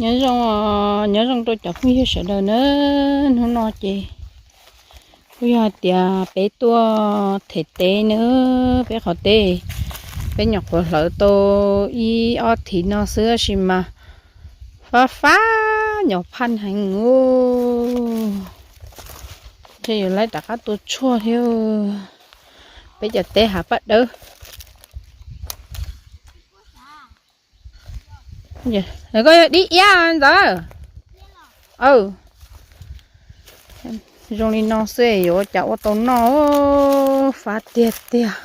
Nyob zoo, nyob zoo rau cov phooj ywg sawv daws na. Hnub no ces kuj yog hais tias peb tuaj them teb na, peb qhov teb, peb nyuam qhuav hlawv tau ib ob thiv no xwb tab sis mas fab fab nyuam phaj heev. Ntshe yuav laib rov qab tua tshuaj thiab. Peb cov teb hav paj dawb. Koj yog dib iab ntawd. Zoo li no xwb yuav ua cas ua tau noj, fab tiag tiag.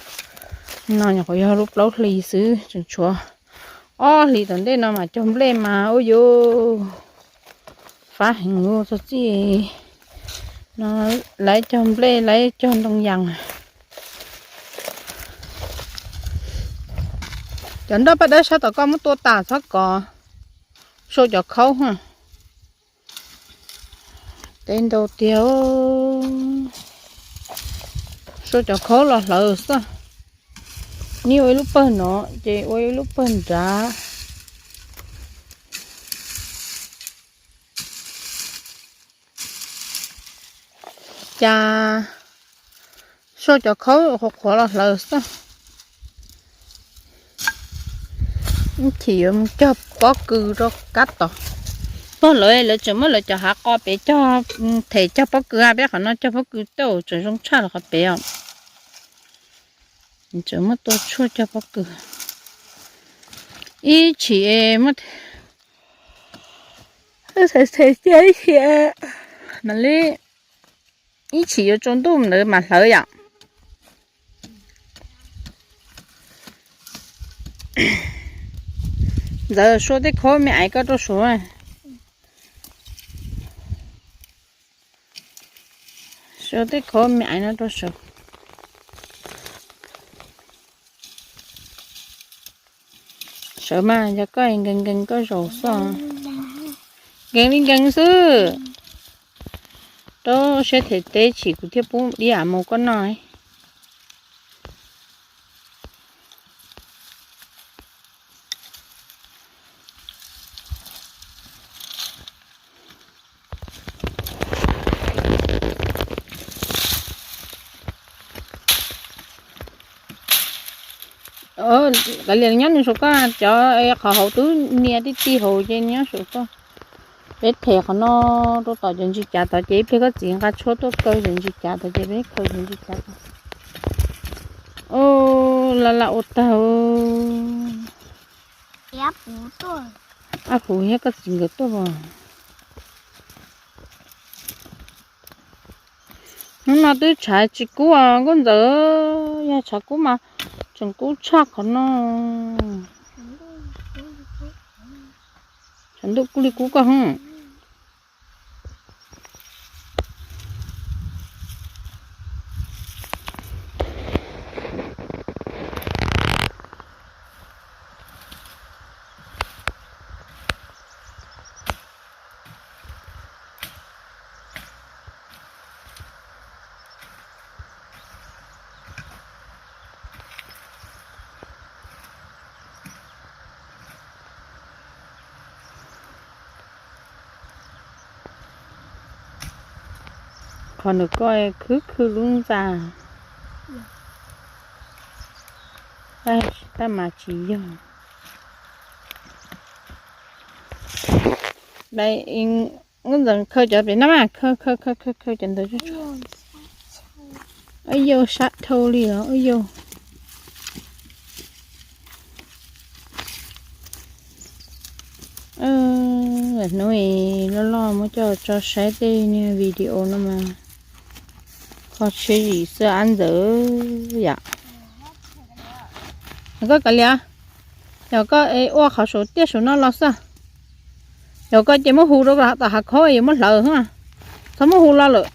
No nyuam qhuav yog lub plaub hlis xwb, tseem tshuav ob hlis tom ntej no mas cog nplej mas ua yuav fab heev txog txij no, laib cog nplej laib cog ntoo yas. Cov nroj paj dawb sab tom koj muab tua tas txhob kov, sau cov khaub. Teb ntau tiag, sau cov khaub los hlawv xwb. Neb ua ib lub pawg no ces ua ib lub pawg nrad. Cas sau cov khaub qhuav qhuav los hlawv xwb. Ib chim yuav mus cog pob kws rau kab tod. Pog lawv, lawv tseem muab lawv cov hav qo pem cog, them cog pob kws, peb qhov no cog pob kws tau tseem zoo tshaj lawv qhov pem os. Tseem muab tua tshuaj cog pob kws. Ib chim muab them them cia ib chim, mam li ib chim yuav tsaus ntuj ntawd mam hlawv yom. Ntxawm, sua tej khaub me aiv koj rau saud. Sua tej khaub me aiv no rau saud. Sawv mas yog koj nkees nkees koj zaum xwb. Nkees li nkees xwb. Rau siab them teb chim kuv thiaj pub dib av mus koj noj. Kav liam nyob nws saum koj, cov qhov hauv twb nias tib tib hauv ces nyob saum koj. Peb them qhov no rau tom cov ntsis cav tod ces ib pliag koj txiv nqa tshuab tuaj kaw cov ntsis cav tod ces peb kaw cov ntsis cav tod. Laj laj ua tag. Ab, puv thiab koj txiv nkawd tuaj as. Hnub no twb tshav tsis kub os Nkauj Ntxawm, yog tshav kub mas tseem kub tshaj qhov no. Tshav ntuj kub li kub koj hwb. Qhov nws koj khwb khwb lub ntxa. Tab mas tsis yog. Ntxawm khaws cov pem no mas khaws khaws khaws khaws cov ntawd. Ua yau sab dhau li os, ua yau. Hnub loj loj muab coj tso saib tej niag video no mas kho tsheb zim xwb ab Ntxawm yom. Koj kav liam, yog koj ua qhov saum tiaj saum no los xwb. Yog koj ces muab hu rau tom hav khaub yuav muab hlawv, txhob muab hu los lawm.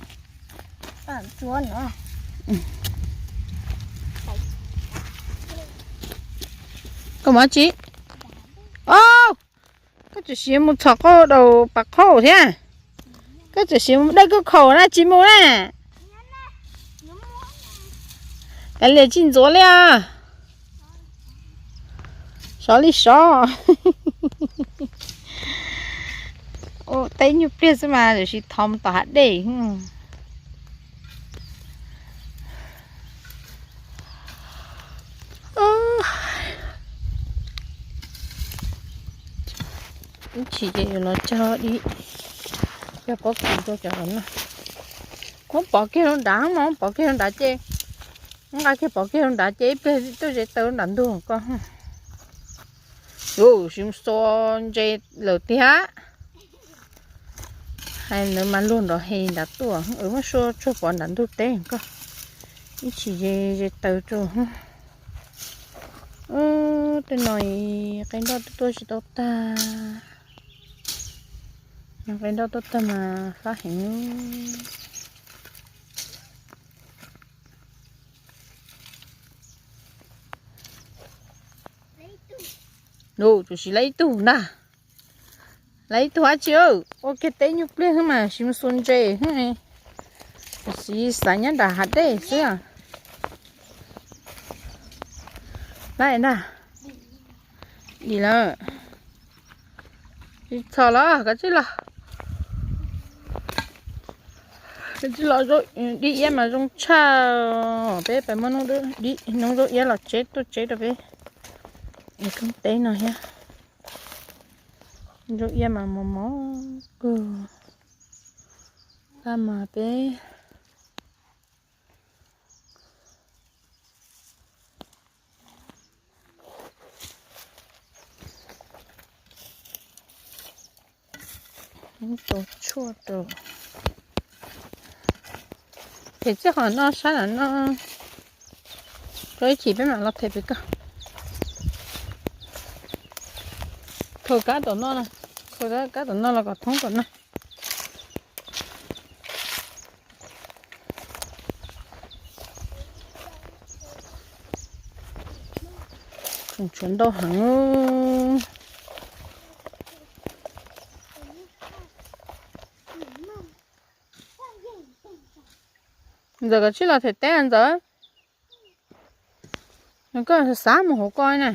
Koj mus tsi? Koj tseem siv mus txhom qau daus pas qhaub thiab. Koj tseem siv mus dawj koj khaum na tsis mus na. Kav liam tsis ntxuav li os. Sov li sov. Teb nyuag pliag xwb mas tam sim thov mus tom hav dej. Ib chim ces yuav los cog dib, cog pob kws rau cov no. Muab pov kiag rau nrad mas, muab pov kiag rau nrad ces, nqa kiag pov kiag rau nrad ces ib pliag tuaj ze taw nram ntug ko. Ub, tsis mus xuas ntses lawm tiag. Hais ntawd mas luag nrov hes nrad tuaj, muab sua tsuag pov nram ntug teb ko. Ib chim ze ze taw rau. Tej no qe nroj tuaj tsis tau tag. Qe nroj tuaj tag mas fab heev. Nws tsuas siv lawv ib tug ntag. Lawv ib tug dab tsi, ua kiag teb nyuag pliag xwb mas tsis mus xuas ntses, tsuas siv xav nyob nram hav dej xwb. Lawv ntag. Dim lawm. Tsis txhob los, koj tsis los. Koj tsis los, dib iab mas zoo tshaj. Peb pais muab noob zaub iab los tseb tuaj tseb rau peb es koob teb no thiab. Zaub iab mas mos mos kawg. Tab mas peb tua tshuaj rau. Them txij qhov no sab nram no, rau ib chim peb mam los them pem koj. Khaws kab tom no, khaws kab tom no los kom thoob tom no. Tshuav ntau heev. Ntxawm, koj tsis los them teb Ntxawm? Koj xav mus hauv ko na.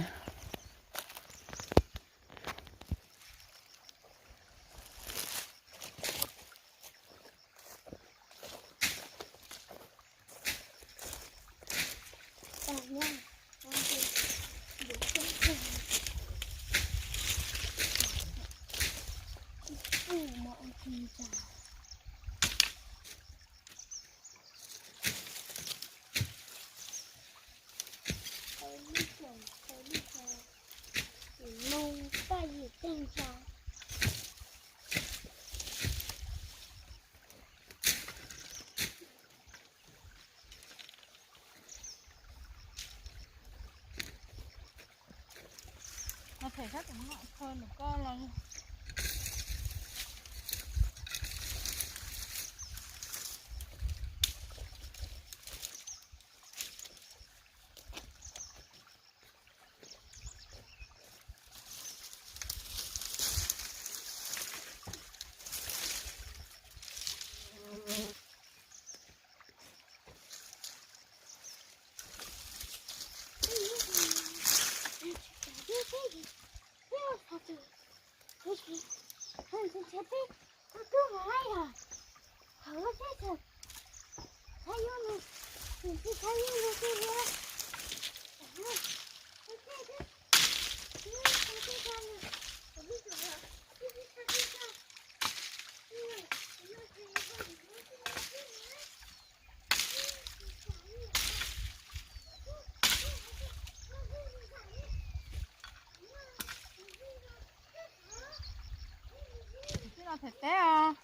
Tsis los them teb os.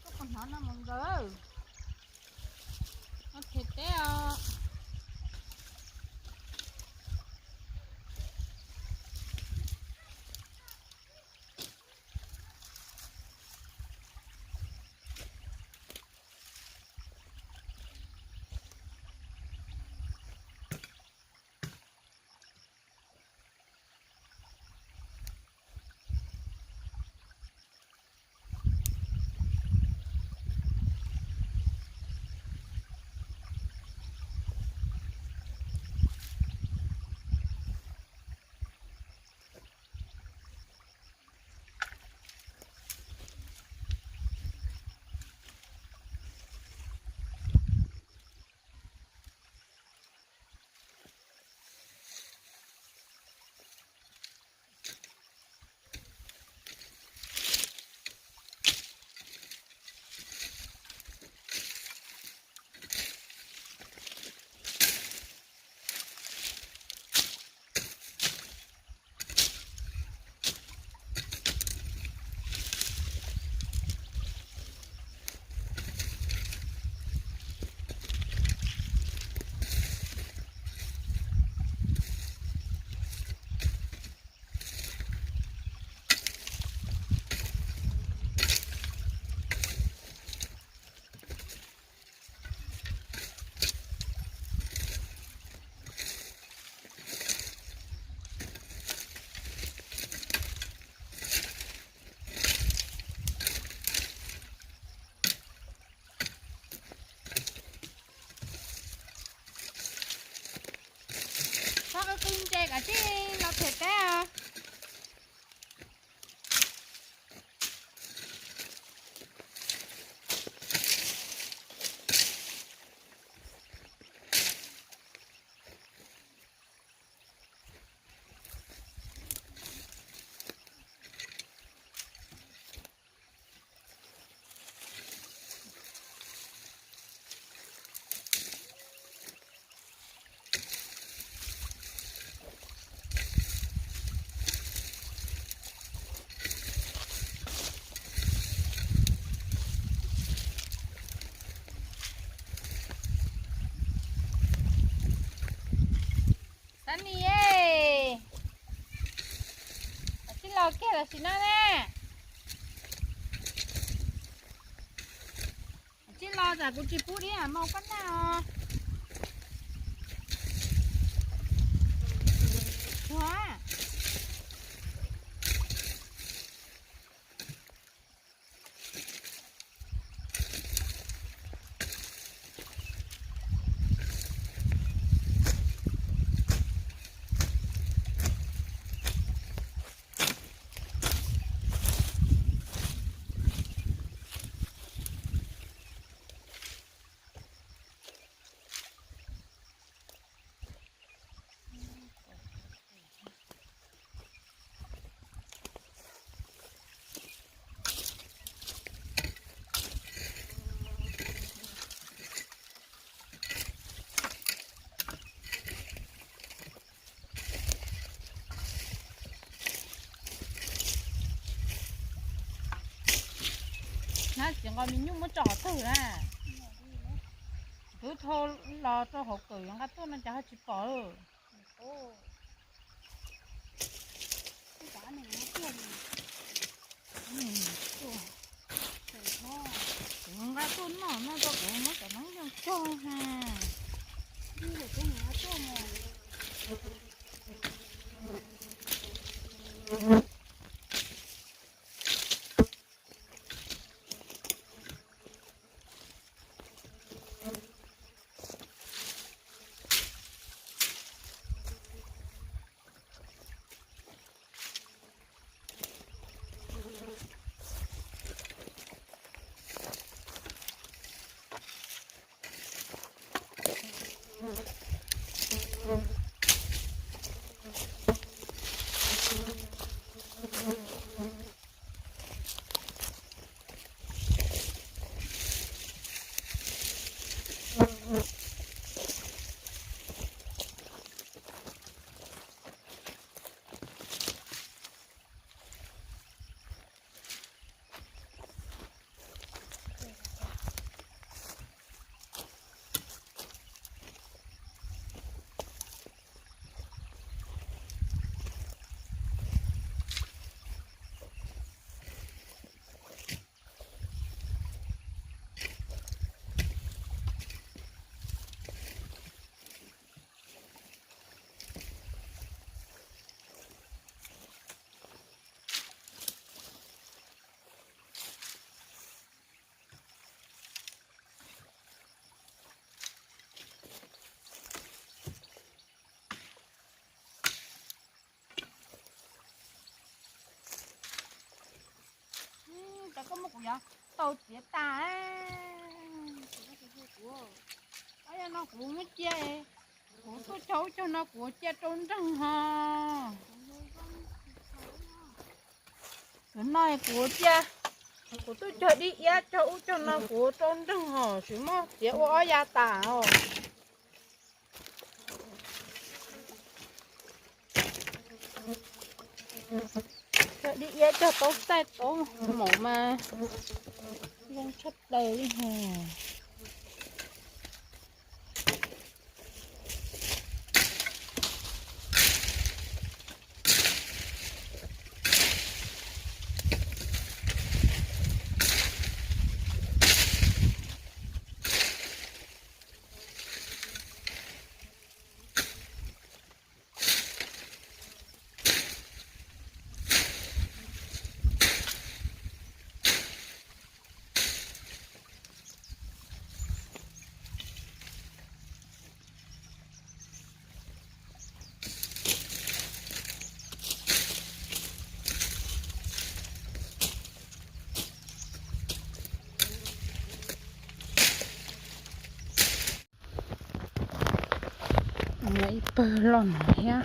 Koj puas hnov no mus nkawd? Koj them teb os. Kav tsij los them teb os. Xab Nis, koj tsis los kiag los sim no ne? Tsis los tsam kuv tsis pub dib mos koj noj os. Ua Nab tsis nqa me nyuj muab tso qhov twg na. Twb thau los rau hauv kawm yuav nqa tuaj no cas ho tsis pom. Kuv nqa tuaj noj no rau kuv muab cov noob yoog cog ha. Cov koj muab kuv yuav tau txiav tas. Yog no kuv muab cia, kuv tuaj cog ub cog no kuv cia rau nreeg ho. Cov no kuv cia, kuv tuaj cog dib iab cog ub cog no kuv rau nreeg ho, tsis muab txiav ua ob yav tas os. Cog dib iab cog taub xaij taub maum mas zoo tshaj plaws li hos. Ib pawg loj no thiab.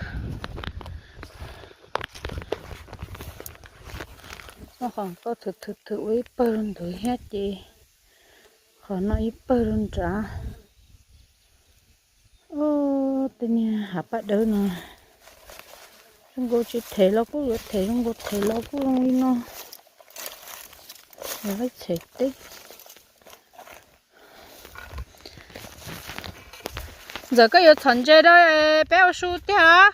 Qhov no thwm thwm thwm ua ib pawg ntawd thiab ces qhov no ib pawg rau nrad. Tej niag hav paj dawb no zoo nkaus tsis them los kuj yuav them, zoo nkaus them los kuj zoo li no. Yog ib txhais teb. Ntxawm, koj yuav txhom ntses rau peb ua su tiag.